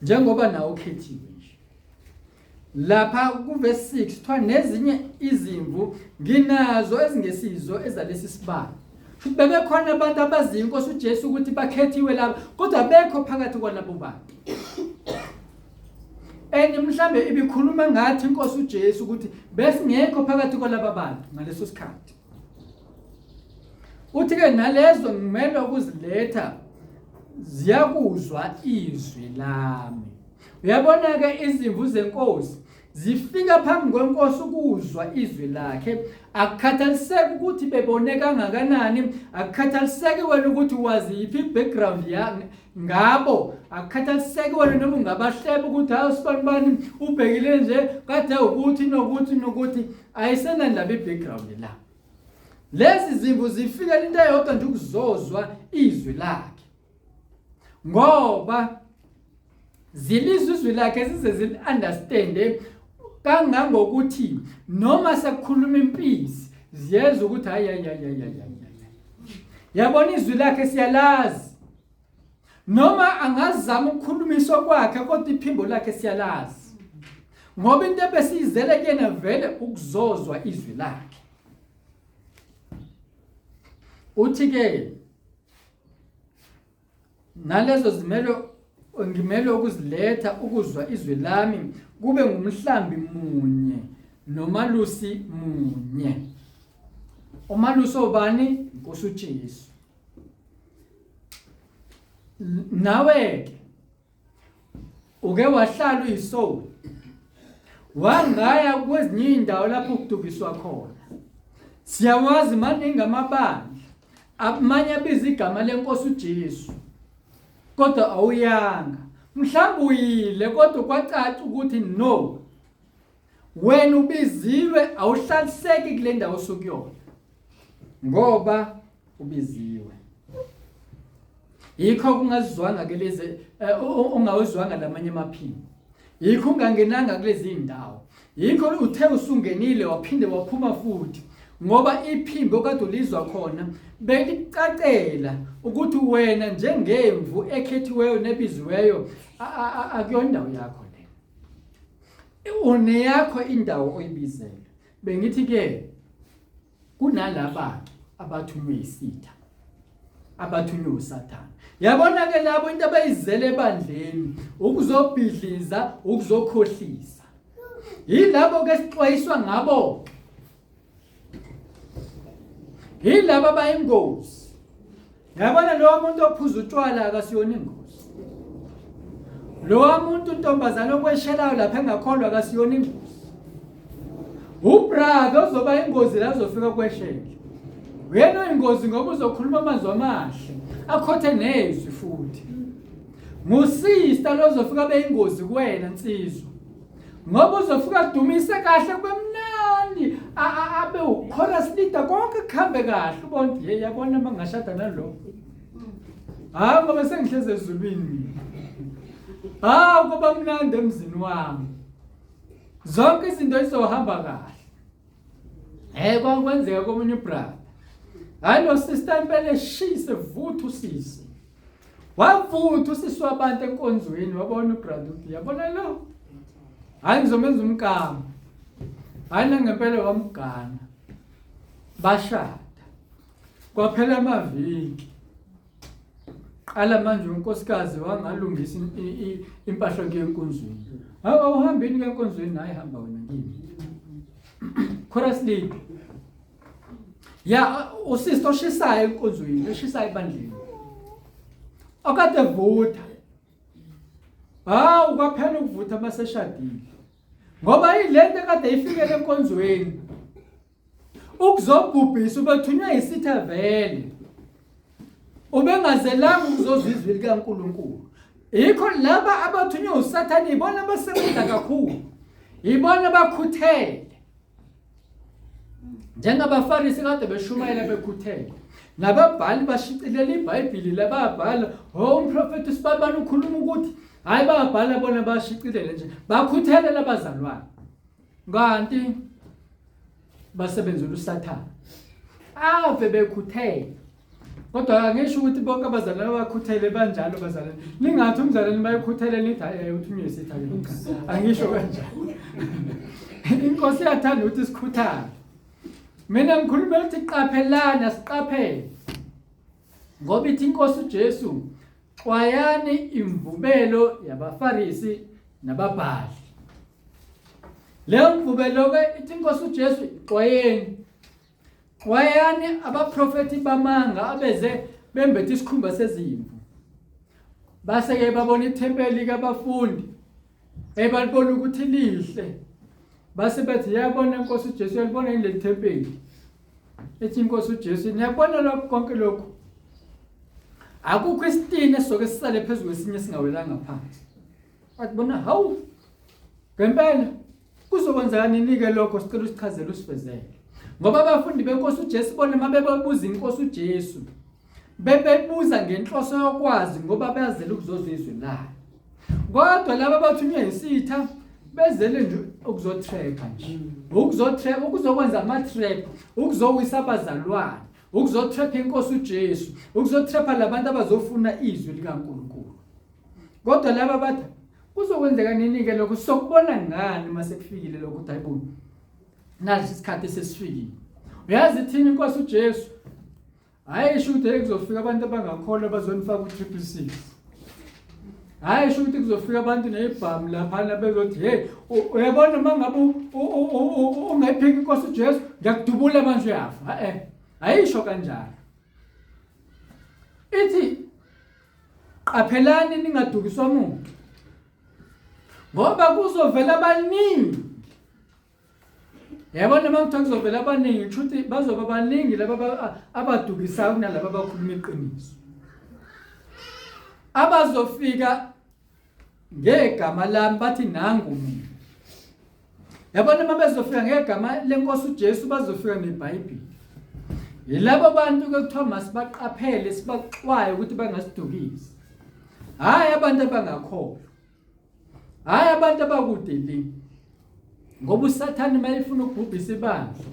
njengoba nawo ukhethiwe nje lapha kuverse 6 kuthiwa nezinye izimvu nginazo ezingesizo ezalesi sibalo futhi bebekhona abantu abaziyo inkosi uJesu ukuthi bakhethiwe laba kodwa bekho phakathi kwalabo bantu and mhlambe ibikhuluma ngathi inkosi uJesu ukuthi besingekho phakathi kwalaba bantu ngaleso sikhathi uthi ke nalezo ngimele ukuziletha ziyakuzwa izwi lami uyabona ke izimvu zenkosi zifika phambi kwenkosi ukuzwa izwi lakhe akukhathaliseki ukuthi bebone kangakanani akukhathaliseki wena ukuthi wazi yiphi i-background ya ngabo akukhathaliseki wena noma ungabahleba ukuthi hawu sibanibani ubhekile nje kade ukuthi nokuthi nokuthi ayisenandaba i-background la lezi zimvu zifikela into eyodwa nje ukuzozwa izwi lakhe ngoba zilizwa izwi lakhe zize zili-understande kangangokuthi noma sekukhuluma impisi ziyezwa ukuthi hayi hayi hayi hayi hayi yabona izwi lakhe siyalazi noma angazama ukukhulumisa kwakhe kodwa iphimbo lakhe siyalazi ngoba into ebesiyizele kuyena vele ukuzozwa izwi lakhe uthi ke nalezo zimele ngimele ukuziletha ukuzwa izwi lami kube ngumhlambi munye nomalusi munye umalusi obani inkosi uJesu nawe ke uke wahlala uyisoni wangaya kwezinye iy'ndawo lapho kudukiswa khona siyawazi maningi amabandla amanye abiza igama lenkosi uJesu kodwa awuyanga mhlawumbe uyile kodwa kwacaca ukuthi no wena ubiziwe awuhlaliseki kule ndawo osukuyona ngoba ubiziwe yikho kungazizwanga ke lezi eh, ungawuzwanga lamanye amaphimbo yikho ungangenanga kulezi indawo yikho uthe usungenile waphinde waphuma futhi ngoba iphimbo kade ulizwa khona belicacela ukuthi wena njengemvu ekhethiweyo nebiziweyo akuyona indawo yakho le uneyakho indawo oyibizelwe bengithi ke kunalaba Abathunywe isitha, abathunywe uSathane. Yabona ke labo into abayizele ebandleni ukuzobhidliza, ukuzokhohlisa. Yilabo ke sixwayiswa ngabo. Yilabo abayingozi. Yabona lowo muntu ophuza utshwala akasiyona ingozi. Lowa muntu ntombazane okweshelayo lapha engakholwa akasiyona ingozi. Ubrother ozoba ingozi la azofika kweshela. Uyena oyingozi ngoba uzokhuluma amazwi amahle, akhothe nezwi futhi. Ngusista lozofika abe ingozi kuwena nsizwa. Ngoba uzofika adumise kahle kube mnandi, abe uchorus leader konke kuhambe kahle ubone ukuthi hey yabona uma ngashada nalo. Hayi ngoba sengihlezi ezulwini mina. Hawu kuba mnandi emzini wami. Zonke izinto zizohamba kahle. Eh kwakwenzeka komunye ubrother. Hayi lo sister impela eshise vutha usisi. Wavutha usisi wabantu enkonzweni wabona ubrother uthi yabona lo. Hayi ngizomenza umkami. Hayi nangempela wamgana. Bashada. Kwaphela amaviki. Qala manje unkosikazi wangalungisa impahla kuye enkonzweni. Hawu awuhambini ke enkonzweni hayi hamba wena kimi. Chorus lead. Ya usisi oshisayo enkonzweni, oshisayo ebandleni. Okade vutha. Hawu kwaphela ukuvutha maseshadile. Ngoba ilento ekade ifikele enkonzweni. Ukuzobhubhisa ubethunywe yisitha vele. Ubengazelanga ukuzozwa izwi likaNkulunkulu. Yikho laba abathunywe uSathane ibona abasebenza kakhulu. Ibona abakhuthele. Njengabafarisi kade beshumayela bekhuthele. Nababhali bashicilela iBhayibheli lababhala, "Ho umprofeti uSibabani ukhuluma ukuthi hayi babhala bona bashicilele nje." Bakhuthele labazalwane. Kanti basebenzela uSathane. Ave bekhuthele. Kodwa angisho ukuthi bonke abazalwane abakhuthele banjalo bazalwane. Ningathi umzalwane bayikhuthele nithi hayi uthunywe isitha ke. Angisho kanjalo. Inkosi iyathanda ukuthi sikhuthale. Mina ngikhulumela ukuthi qaphelani asiqaphele. Ngoba ithi inkosi uJesu xwayani imvubelo yabaFarisi nababhali. Leyo mvubelo ke ithi inkosi uJesu xwayeni. Xwayani abaprofethi bamanga abeze bembethe isikhumba sezimvu. Base ke babona ithempeli kabafundi ebalibona ukuthi lihle. Base bethi yabona inkosi uJesu yalibona yini leli thempeli. Ethi inkosi uJesu niyabona lokho konke lokhu. Akukho isitini esizoke sisale phezu kwesinye singawelanga phansi. Wathi bona hawu ngempela kuzokwenzeka nini-ke lokho sicela usichazele usivezele. Ngoba abafundi benkosi uJesu bona uma bebabuza inkosi uJesu bebebuza ngenhloso yokwazi ngoba bezele ukuzozwa izwi layo. Kodwa laba abathunywe yisitha bezele nje ukuzotrapha nje. Ukuzotrap ukuzokwenza ama-trap, ukuzowisa abazalwane, ukuzotrapha inkosi uJesu, ukuzotrapha labantu abazofuna izwi likaNkulunkulu. Kodwa laba bathi kuzokwenzeka nini-ke lokho sokubona ngani uma sekufikile lokho ukuthi hayibo nasi isikhathi sesifikile. Uyazi ithini inkosi uJesu? Hhayi isho ukuthi kuzofika abantu abangakholwa bazonifaka u-triple six. Hhayi isho ukuthi kuzofika abantu ney'bhamu laphana bezothi hey uyabona uma ngabe ungayiphiki inkosi uJesu ngiyakudubula manje uyafa. E-e ayisho kanjalo. Ithi qaphelani ningadukiswa muntu ngoba kuzovela abaningi yabona uma kuthiwa kuzovela abaningi kusho ukuthi bazoba baningi laba abadukisayo kunalaba abakhuluma iqiniso abazofika ngegama lami bathi nangu mina yabona uma bezofika ngegama lenkosi uJesu bazofika neBhayibheli yilabo bantu ke kuthiwa masibaqaphele sibaxwaye ukuthi bangasidukisi hhayi abantu abangakholwa hhayi abantu abakude le ngoba usathane uma efuna ukubhubhisa ibandla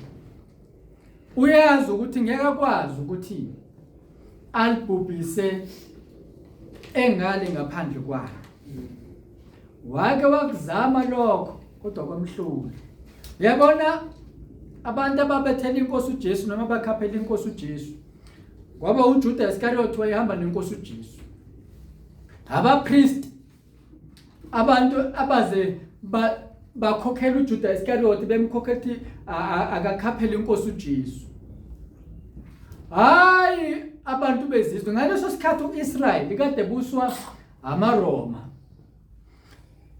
uyazi ukuthi ngeke akwazi ukuthi alibhubhise engale ngaphandle kwalo wake wakuzama lokho kodwa kwamhlula uyabona. Abantu ababethela inkosi uJesu noma abakhaphela inkosi uJesu kwaba uJuda Iscariot wayehamba nenkosi uJesu. Abapriest abantu abaze bakhokhela uJuda Iscariot bemkhokhela ukuthi akakhaphele inkosi uJesu. Hayi abantu bezizwe ngaleso sikhathi uIsrael kade buswa amaRoma.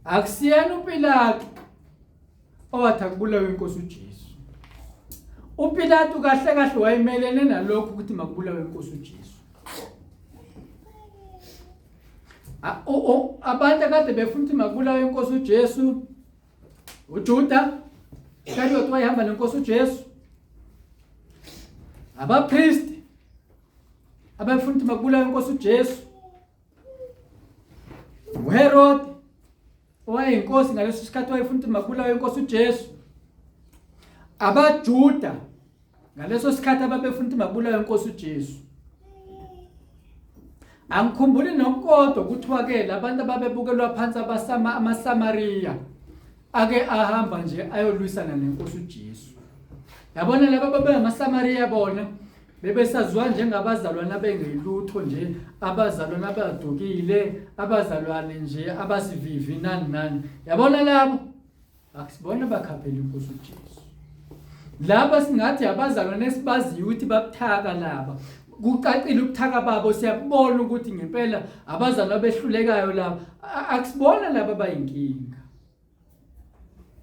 Akusiyena uPilatu owathi akubulawe inkosi uJesu. UPilatu kahle kahle wayemelene nalokho ukuthi makubulawe inkosi uJesu. Abantu akade befuna ukuthi makubulawe inkosi uJesu uJuda Iskariyothi wayehamba nenkosi uJesu. Abapristi abafuna ukuthi makubulawe inkosi uJesu. UHerode owayeyinkosi ngaleso sikhathi wayefuna ukuthi makubulawe inkosi uJesu. AbaJuda ngaleso sikhathi ababefuna ukuthi makubulawe inkosi uJesu. Angikhumbuli nokukodwa kuthiwa ke labantu ababebukelwa phansi abasama amaSamariya ake ahamba nje ayolwisana nenkosi uJesu. Yabona laba babengamaSamariya bona bebesaziwa njengabazalwane abengelutho nje, abazalwane abadukile, abazalwane nje abasivivi nani nani. Yabona labo akusibona bakhaphela inkosi uJesu. Laba singathi abazalwane esibaziyo ukuthi babuthaka laba. Kucacile ubuthaka babo siyabona ukuthi ngempela abazalwane abehlulekayo laba akusibona laba bayinkinga.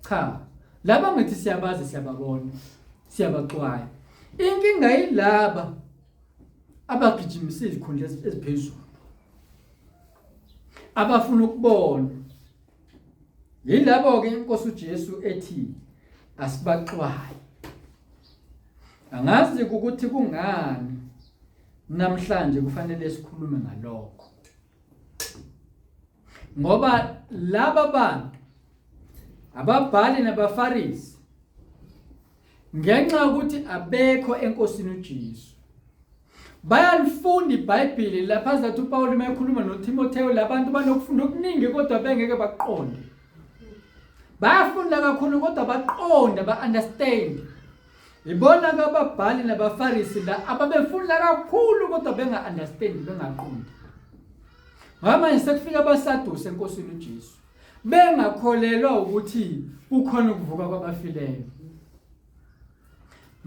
Cha, laba ngithi siyabazi siyababona, siyabaxwaya. Inkinga yilaba abagijimisa izikhundla eziphezulu. Abafuna ukubona. Yilabo ke inkosi uJesu ethi asibaxwaye. Angazi ukuthi kungani namhlanje kufanele sikhulume ngalokho. Ngoba laba bantu ababhali nabaFarisi ngenxa yokuthi abekho enkosini uJesu bayalifunda iBhayibheli lapha zathi uPawulu uma ekhuluma noThimothewu labantu banokufunda okuningi kodwa bengeke baqonde bayafunda kakhulu kodwa baqonde ba-understand ibona ke ababhali nabafarisi la ababefunda kakhulu kodwa benga-understand bengaqondi ngoba manje sekufika abasadusi enkosini uJesu bengakholelwa ukuthi kukhona ukuvuka kwabafileyo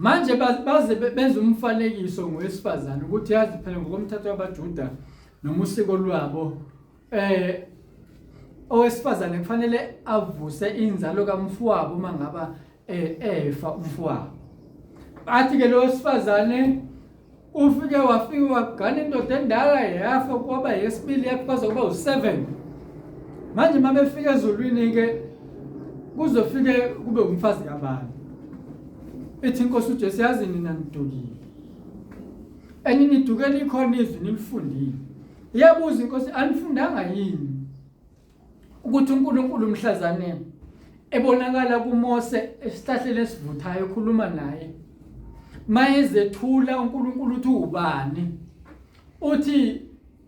manje baze benza umfanekiso ngowesifazane ukuthi yazi phela ngokomthetho wabaJuda noma usiko lwabo eh owesifazane kufanele avuse inzalo kamfowabo uma ngaba eh, efa umfowabo athi ke lo wesifazane ufike wafike wagana indoda endala yafa kwaba yesibili yakhe kwaze kuba u-7 manje uma befika ezulwini-ke kuzofike kube umfazi kabani ithi inkosi ujesu yazi nina nidukile and nidukela ikhona izwi nilifundile iyabuza inkosi anifundanga yini ukuthi uNkulunkulu mhlazane ebonakala kuMose esihlahleni esivuthayo ekhuluma naye mayezethula uNkulunkulu uthi ubani uthi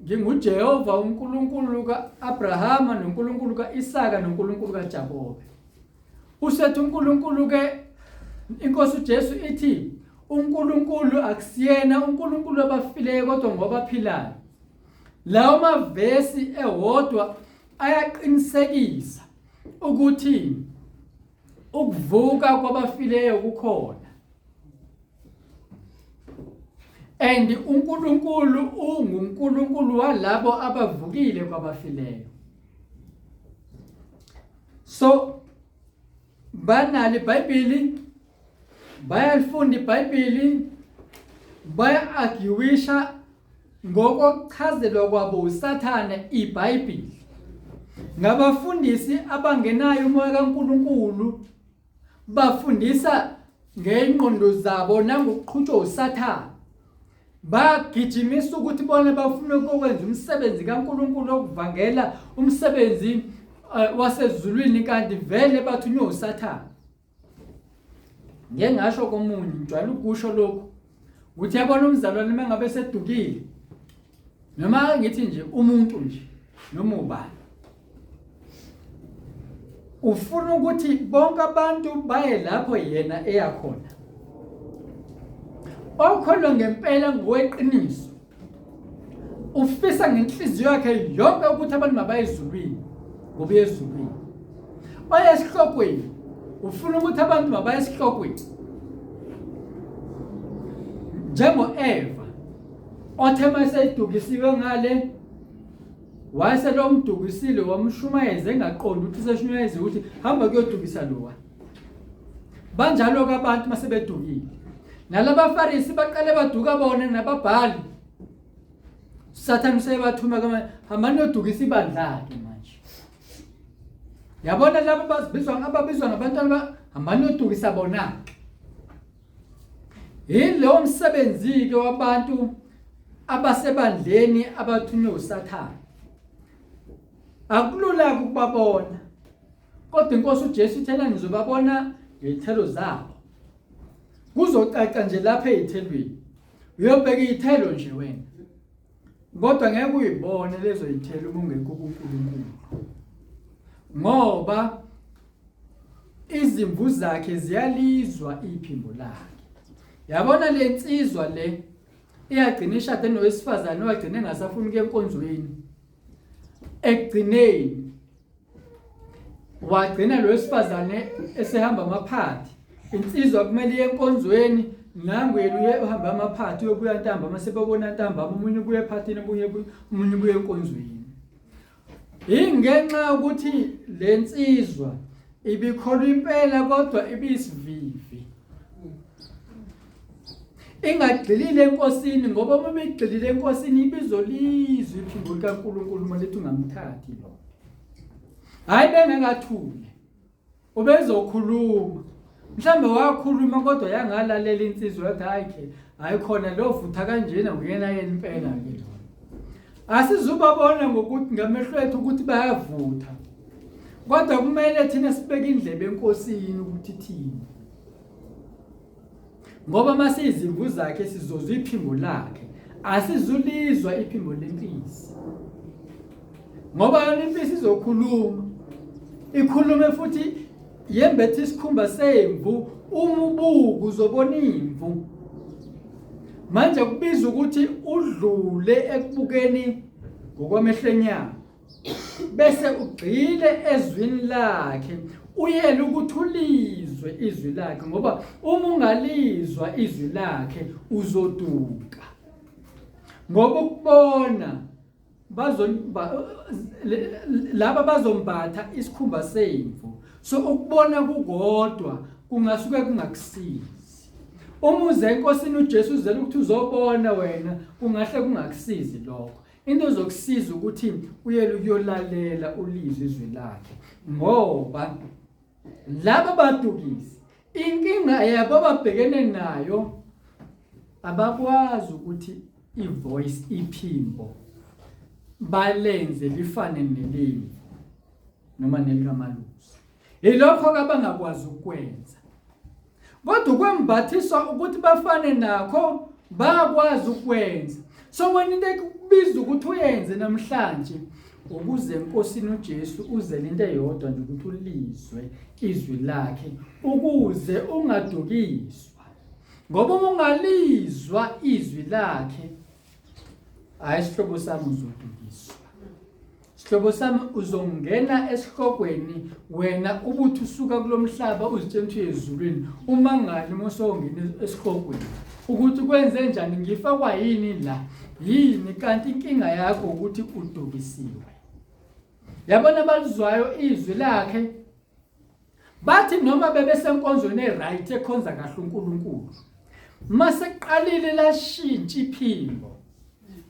nginguJehova uNkulunkulu kaAbrahama noNkulunkulu kaIsaka noNkulunkulu kaJakobe usethi uNkulunkulu ke inkosi uJesu ithi uNkulunkulu akusiyena uNkulunkulu abafileyo kodwa ngoba aphilayo Lawo mavesi ewodwa ayaqinisekisa ukuthi ukuvuka kwabafileyo kukhona. And uNkulunkulu unguNkulunkulu walabo abavukile kwabafileyo. So banalo iBhayibheli bayalifunda iBhayibheli baya-arguwisha ngokokuchazelwa kwabo uSathane iBhayibheli ngabafundisi abangenayo umoya kaNkulunkulu bafundisa ngey'ngqondo zabo nangokuqhutshwa uSathane bagijimisa ukuthi bona bafuna ukwenza umsebenzi kaNkulunkulu okuvangela umsebenzi eh, wasezulwini kanti vele bathunywe uSathane Ngeke ngasho komunye ngijwayele ukusho lokhu ukuthi yabona umzalwane uma ngabe sedukile noma ngithi nje umuntu nje noma ubani ufuna ukuthi bonke abantu baye lapho yena eya khona. Okholwa ngempela ngoweqiniso ufisa ngenhliziyo yakhe yonke ukuthi abantu mabaye ezulwini ngoba ezulwini. Oya esihlokweni ufuna ukuthi abantu mabaye esihlokweni. Njengo-Eva othe maseyidukisiwe ngale wayeselomdukisile wamshumayeza engaqondi ukuthi seshumayeza ukuthi hamba kuyodukisa lowa. Banjalo-ke abantu uma sebedukile. Nalabafarisi baqale baduka bona nababhali. Sathane usebathuma kama hambani niyodukisa ibandla-ke manje. Yabona labo bazibizwa ababizwa ngabantwana hambani niyodukisa bona-ke. Yilowo msebenzi-ke wabantu abasebandleni abathunywe uSathane. Akulula-ke ukubabona. Kodwa inkosi uJesu ithena nizobabona ngezithelo zabo. Kuzocaca nje lapha ezithelweni. Uyobheka izithelo nje wena. Kodwa ngeke uyibone lezo zithelo uma ungekho kuNkulunkulu. Ngoba izimvu zakhe ziyalizwa iphimbo lakhe. Yabona le nsizwa le iyagcina ishade nowesifazane owagcina engasafuni ukuya enkonzweni. Ekugcineni wagcina lo wesifazane esehamba amaphathi insizwa kumele iye enkonzweni nangu yena uye uhamba amaphathi uyobuya ntambama sebebona ntambama omunye ubuye ephathini omunye omunye ubuye enkonzweni ingenxa yokuthi le nsizwa ibikholwa impela kodwa ibisivivi ingagxilile enkosini ngoba uma ibigxilile enkosini ibizolizwa iphimbo likaNkulunkulu uma lithi ungamthathi lo hayi bengekathule ubezokhuluma mhlawumbe wakhuluma kodwa yangalalela insizwa yathi hayi ke hayi khona lo futha kanjena nguyena yena impela ke lo asizubabona ngokuthi ngamehlo ethu ukuthi bayavutha kodwa kumele thina sibeke indlebe enkosini ukuthi thini ngoba uma siyizimvu zakhe sizozwa iphimbo lakhe asizulizwa iphimbo lempisi ngoba yona impisi izokhuluma ikhulume futhi yembethe isikhumba semvu uma ubuka uzobona imvu manje kubiza ukuthi udlule ekubukeni ngokwamehlo enyama bese ugxile ezwini lakhe uyele ukuthi ulizwe izwi lakhe ngoba uma ungalizwa izwi lakhe uzoduka ngoba ukubona laba bazombatha isikhumba semvu so ukubona kukodwa kungasuke kungakusizi uma uze enkosini uJesu uzela ukuthi uzobona wena kungahle kungakusizi lokho Into ezokusiza ukuthi uyele ukuyolalela ulizwe izwi lakhe ngoba laba badukisi inkinga yabo ababhekene nayo abakwazi ukuthi ivoice iphimbo balenze lifane nelemvu noma nelikamalusi Yilokho abangakwazi ukwenza. Kodwa ukwembathiswa ukuthi bafane nakho bakwazi ukwenza. So wena into ekubiza ukuthi uyenze namhlanje ukuze enkosini uJesu uzele into eyodwa nje ukuthi ulizwe izwi lakhe ukuze ungadukiswa. Ngoba uma ungalizwa izwi lakhe hayi sihlobo sami uzodukiswa. Sihlobo sami uzongena esihlokweni wena ubuthi usuka kulomhlaba uzitshela ukuthi uyezulwini umangale uma usongena esihlokweni ukuthi kwenze njani ngifakwa yini la yini kanti inkinga yakho ukuthi udukisiwe yabona abalizwayo izwi lakhe Bathi noma bebesenkonzweni e-right ekhonza kahle uNkulunkulu, masekuqalile lashintsha iphimbo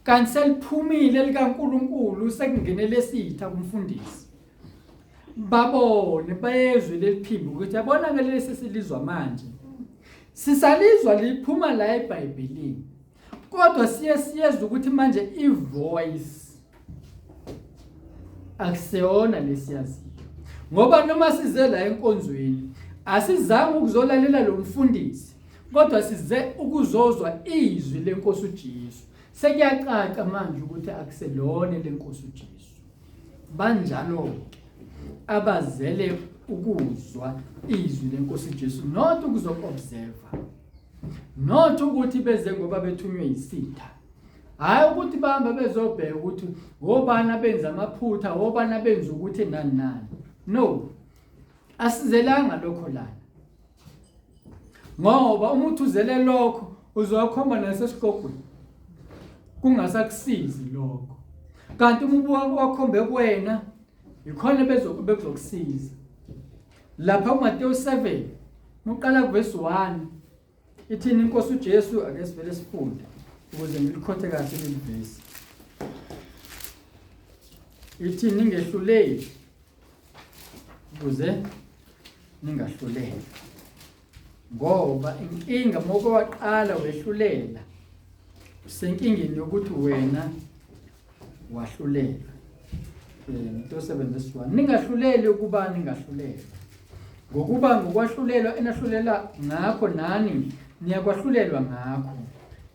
kanti seliphumile likaNkulunkulu sekungene lesitha kumfundisi. Babone bayezwe leli phimbo ukuthi yabona ke lesi silizwa manje. Sisalizwa liphuma la eBhayibhelini. Kodwa siye siyezwa ukuthi manje i-voice akuseyona lesiyaziyo ngoba noma size la enkonzweni asizange ukuzolalela lo mfundisi kodwa size ukuzozwa izwi lenkosi uJesu sekuyacaca manje ukuthi akuselona lenkosi uJesu banjalo ke abazele ukuzwa izwi lenkosi uJesu not ukuzoobserve. Not ukuthi beze ngoba bethunywe yisitha. Hhayi ukuthi bahamba bezobheka ukuthi wobani abenza amaphutha, wobani abenza ukuthi nani nani. No. Asizelanga lokho lana. Ngoba uma uthi uzele lokho uzokhomba nasesiqogweni. Kungasakusizi lokho. Kanti uma ubuka wakhombe kuwena ikhona bekuzokusiza. Lapha kuMateyu 7 uqala kuvesi 1 ithini inkosi uJesu ake sivele sifunde ukuze ngilikhothe kahle leli vesi. Ithi ningehluleki ukuze ningahluleki. Ngoba inkinga moko waqala wehlulela usenkingeni yokuthi wena wahlulelwa. Into 7 verse 1 ningahluleli ukuba ningahlulelwa ngokuba ngokwahlulelwa enahlulela ngakho nani niyakwahlulelwa ngakho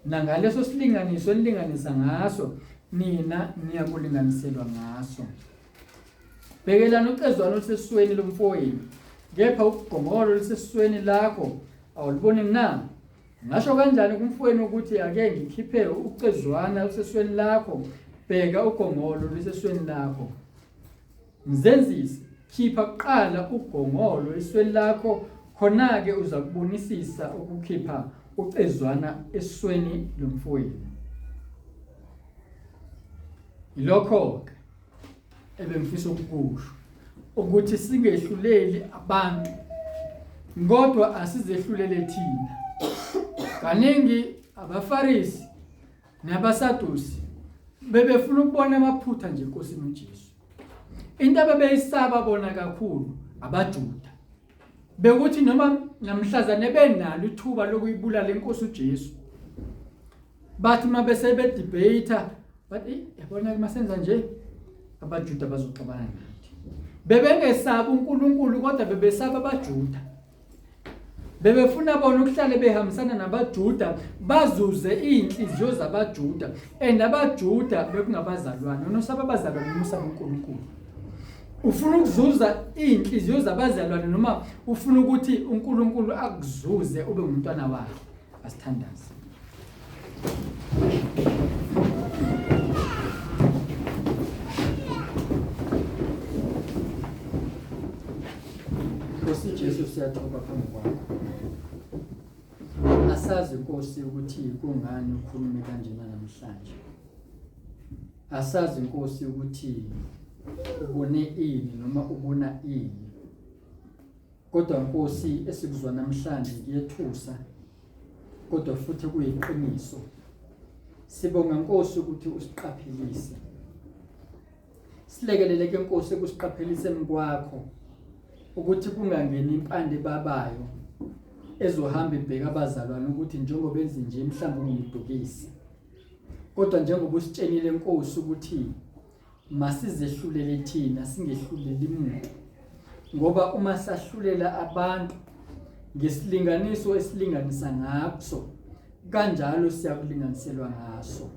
nangaleso silinganiso enilinganisa ngaso nina niyakulinganiselwa ngaso bhekelani ucezwana olusesweni lomfowenu kepha ugongolo olusesweni lakho awuluboni na Ngasho kanjani kumfowenu ukuthi ake ngikhiphe ucezwana olusesweni lakho, bheka ugongolo lusesweni lakho. Mzenzisi, khipha kuqala ugongolo esweni lakho, khona-ke uzakubonisisa ukukhipha ucezwana esweni lomfowenu. Yilokho-ke ebengifisa ukukusho ukuthi singehluleli abantu kodwa asizehlulele thina kaningi abafarisi nabasadusi bebefuna ukubona amaphutha nje enkosini uJesu into abebeyisaba bona kakhulu abaJuda bekuthi noma namhlazane benalo ithuba lokuyibulala inkosi uJesu bathi uma bese bedebate bathi yabona ke masenza nje abaJuda bazoxabana nathi bebengesabi uNkulunkulu kodwa bebesaba abaJuda bebefuna bona ukuhlale behambisana nabaJuda bazuze izinhliziyo zabaJuda and abaJuda bekungabazalwane unosaba abazalwane noma usaba uNkulunkulu ufuna ukuzuza izinhliziyo zabazalwane noma ufuna ukuthi uNkulunkulu akuzuze ube ngumntwana wakhe Asithandaze. Nkosi Jesu siyathoba phambi kwakho. Asazi Nkosi ukuthi kungani ukhulume kanjena namhlanje. Asazi Nkosi ukuthi ubone ini noma ubona ini. Kodwa Nkosi esikuzwa namhlanje kuyethusa kodwa futhi kuyiqiniso. Sibonga Nkosi ukuthi usiqaphelise. Silekelele ke Nkosi ekusiqapheliseni kwakho ukuthi kungangeni impande babayo ezohamba ibheka abazalwane ukuthi njengoba enze nje mhlawumbe ungumdukisi. Kodwa njengoba usitshenile Nkosi ukuthi Masizehlulele thina singehluleli muntu ngoba uma sahlulela abantu ngesilinganiso esilinganisa ngaso kanjalo siyakulinganiselwa ngaso.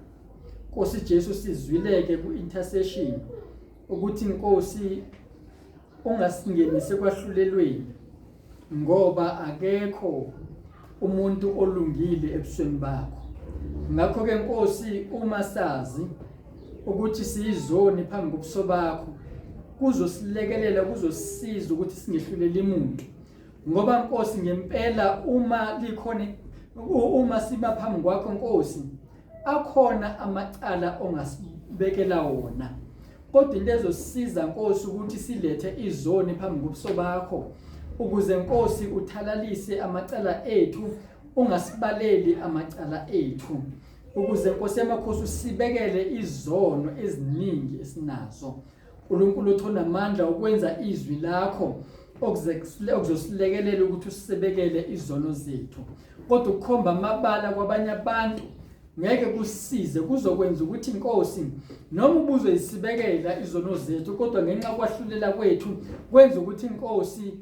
Nkosi Jesu sizwileke ku-intercession ukuthi Nkosi ungasingenisi ekwahlulelweni ngoba akekho umuntu olungile ebusweni bakho. Ngakho-ke Nkosi uma sazi ukuthi siyizoni phambi kobuso bakho kuzosilekelela kuzosisiza ukuthi singehluleli muntu ngoba Nkosi ngempela uma likhona uma siba phambi kwakho Nkosi akhona amacala ongasibekela wona Kodwa into ezosisiza Nkosi ukuthi silethe izoni phambi kobuso bakho ukuze Nkosi uthalalise amacala ethu ungasibaleli amacala ethu ukuze Nkosi yamakhosi usibekele izono eziningi esinazo uNkulunkulu uthi onamandla ukwenza izwi lakho okuzosilekelela ukuthi usibekele izono zethu kodwa ukukhomba amabala kwabanye abantu ngeke kusize kuzokwenza ukuthi inkosi noma ubuzoyisibekela izono zethu kodwa ngenxa kwahlulela kwethu kwenza ukuthi inkosi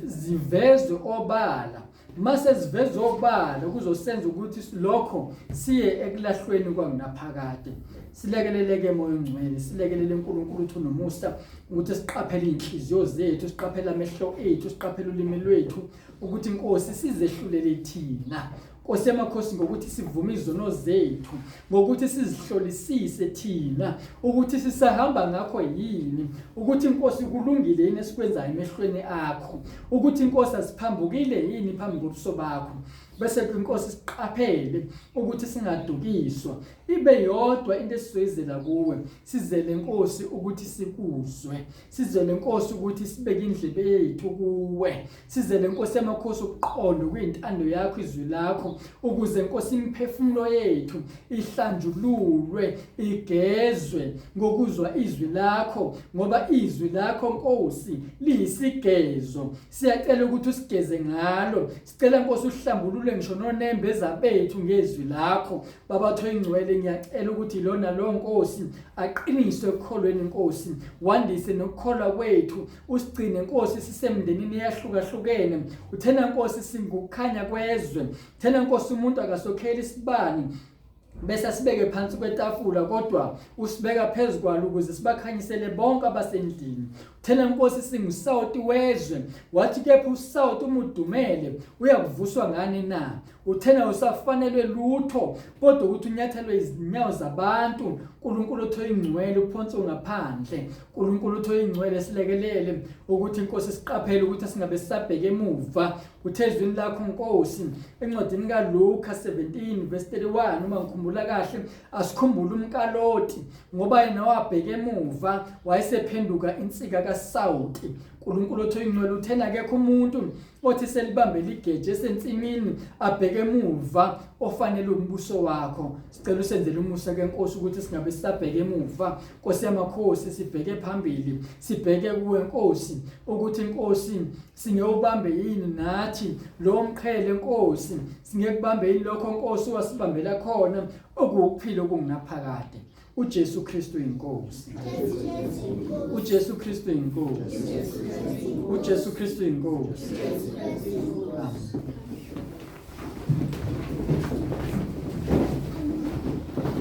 zivezwe obala mase zivezwe obala kuzosenza ukuthi lokho siye ekulahlweni kwangunaphakade silekeleleke moya ongcwele silekelele uNkulunkulu uthi unomusa ukuthi siqaphele inhliziyo zethu siqaphele amehlo ethu siqaphele ulimi lwethu ukuthi inkosi sizehlulele thina. Nkosi yamakhosi, ngokuthi sivume izono zethu, ngokuthi sizihlolisise thina ukuthi sisahamba ngakho yini, ukuthi Nkosi kulungile yini esikwenzayo emehlweni akho, ukuthi Nkosi asiphambukile yini phambi kobuso bakho. Bese inkosi siqaphele ukuthi singadukiswa, ibe yodwa into esizoyizela kuwe. Sizele Nkosi ukuthi sikuzwe, sizele Nkosi ukuthi sibeke indlebe yethu kuwe, sizele Nkosi yamakhosi ukuqonda kuyintando yakho, izwi lakho, ukuze Nkosi imiphefumulo yethu ihlanjululwe, igezwe ngokuzwa izwi lakho, ngoba izwi lakho Nkosi liyisigezo. Siyacela ukuthi usigeze ngalo. Sicela Nkosi uhlambulule ngisho nonembeza bethu ngezwi lakho. Baba Thoyingcwele, ngiyacela ukuthi lona lo Nkosi aqiniswe ekukholweni Nkosi, wandise nokukholwa kwethu, usigcine Nkosi sisemndenini eyahlukahlukene. Uthena Nkosi singukukhanya kwezwe. Thena Nkosi umuntu akasokheli isibani bese asibeke phansi kwetafula, kodwa usibeka phezu kwalo ukuze sibakhanyisele bonke abasendlini. Thena Nkosi singusawoti wezwe, wathi kepha usawoti uma udumele uyakuvuswa ngani na? Uthena usafanelwe lutho kodwa ukuthi unyathelwe izinyawo zabantu. uNkulunkulu othe ingcwele uphonse ngaphandle. uNkulunkulu othe ingcwele silekelele ukuthi Nkosi siqaphele ukuthi singabe sisabheke emuva. Uthe ezwini lakho Nkosi encwadini kaLuka 17 verse 31, uma ngikhumbula kahle, asikhumbule umkaLoti ngoba yena wabheka emuva wayesephenduka insika kaSawuti. uNkulunkulu othe ingcwele uthena akekho umuntu othi selibambele igeje esensimini abheke emuva ofanele umbuso wakho. Sicela usenzele umusa ke Nkosi ukuthi singabe sisabheke emuva, Nkosi yamakhosi, sibheke phambili, sibheke kuwe Nkosi, ukuthi Nkosi singewubambe yini nathi lo mqhele Nkosi, singekubambe yini lokho Nkosi wasibambela khona okuwukuphila okungunaphakade. uJesu Kristu inkosi. uJesu Kristu inkosi. uJesu Kristu inkosi. Amen.